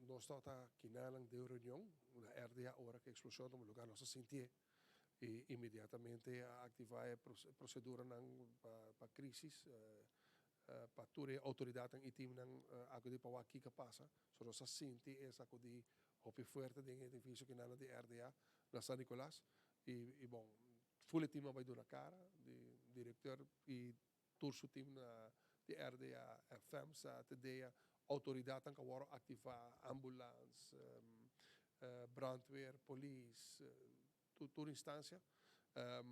Nos tabata kinanan den reunion na RDA ora ku e eksploshon a tuma lugar, nos a sintié i inmediatamente a aktivá e proseduranan pa krisis pa tur e outoridatnan i timnan akudí pa wak kiko a pasa. So nos a sinti e sakudí hopi fuerte den e edifisio kinanan di RDA na San Nicolas i bon, ful e tim a bai duna kara, di direktor i tur su tim na di RDA, FEMSA, TDEA, outoridatnan ku a wòrdu aktivá, ambulans, brandweer, polis, tur instansia a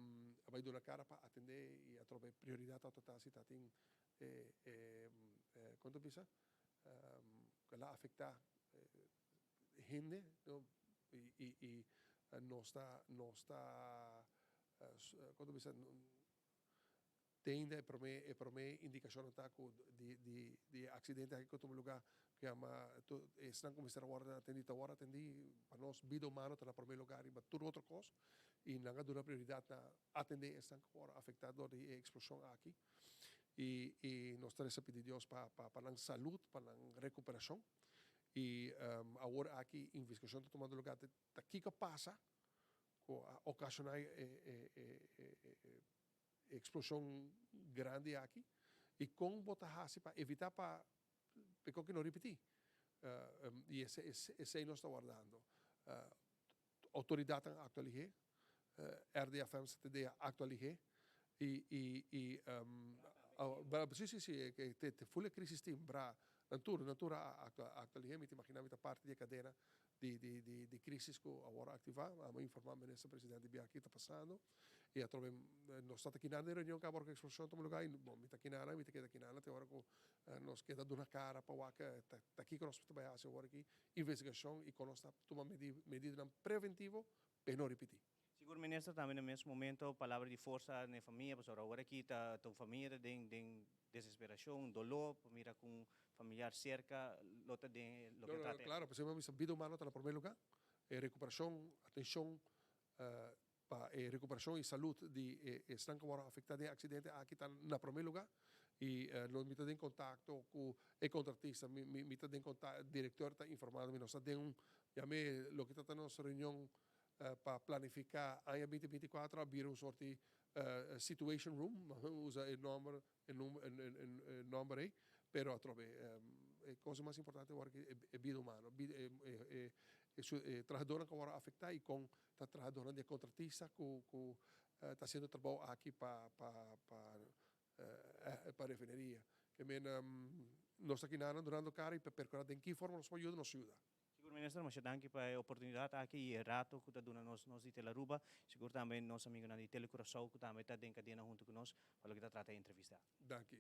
bai duna kara pa atendé i atrobe prioridat tabata ta si ta tin kon ta bisa ku el a afektá hende i nos ta nos ta kon ta bisa. Te ainda e prome e prome indikashonnan ta ku di di di e aksidente aki ku a tuma lugá ku yama esnan ku mester a wòrdu atendí ta wòrdu atendí. Pa nos bida humano ta na prome lugá riba tur otro kos i nan a duna prioridat na atendé esnan ku wòrdu afektá dor di e eksploshon aki. I i nos ta resa pidi Dios pa pa pa nan salud, pa nan rekuperashon. I awor aki investigashon ta tumando lugá ta kiko a pasa ku a okashoná e e e E eksploshon grandi aki i kon bo ta hasi pa evitá pa e koki no ripití. I esei nos ta wardando. Outoridatnan aktua lihé, RDFM, CTD a aktua lihé i si si si te ful e krisis tin bra nan tur nan tur a aktua lihé. Mi ta imaginá mi ta parti di e kadena di crisis cu awor a activa. Amo informa Minister President di bia ki ta pasando y atrobe nos ta ta kinan den reunion caba ora cu explosion tuma lugar y bon mi ta kinan mi ta keda kinan te ora cu nos keda duna cara pa wak ta kico nos ta bay haci awor aki investigacion y con nos ta tuma medidanan preventivo pa e no ripiti. Sigur Minister tambe na mes momento palabra di forsa na e famia pasobra awor aki ta un famia ta den den desesperacion, dolor pa mira cu un familiar cerca lo ta den loke a trata. Claro, pasobra mi bisa bida humano ta na prome lugar, e recuperacion, atencion pa e recuperacion y salud di esnan cu a worde afecta den e accidente aki ta na prome lugar y lo mi ta den contacto cu e contratista, mi ta den contacto, director ta informando mi, nos ta den un, yam'e loke ta ta nos reunion Pa planifiká aña 2024 a bira un sort di situation room, usa e nòmber e nòmber ei, pero atrobe e cosa mas importante awor aki e bida humano, e trahadónan ku a wòrdu afektá i kon ta trahadónan di e kontratista ku ku ta hasiendo trabou aki pa pa pa refineria. Ke men nos ta kinanan durando kara i pa perkurá den ki forma nos por yuda, nos yuda. Sigur Minister, masha danki pa e oportunidat aki i e rato ku ta duna nos nos di Telearuba, sigur tambe nos amigonan di Telecuraçao ku tambe ta den kadena huntu ku nos pa loke ta trata e entrevista. Danki.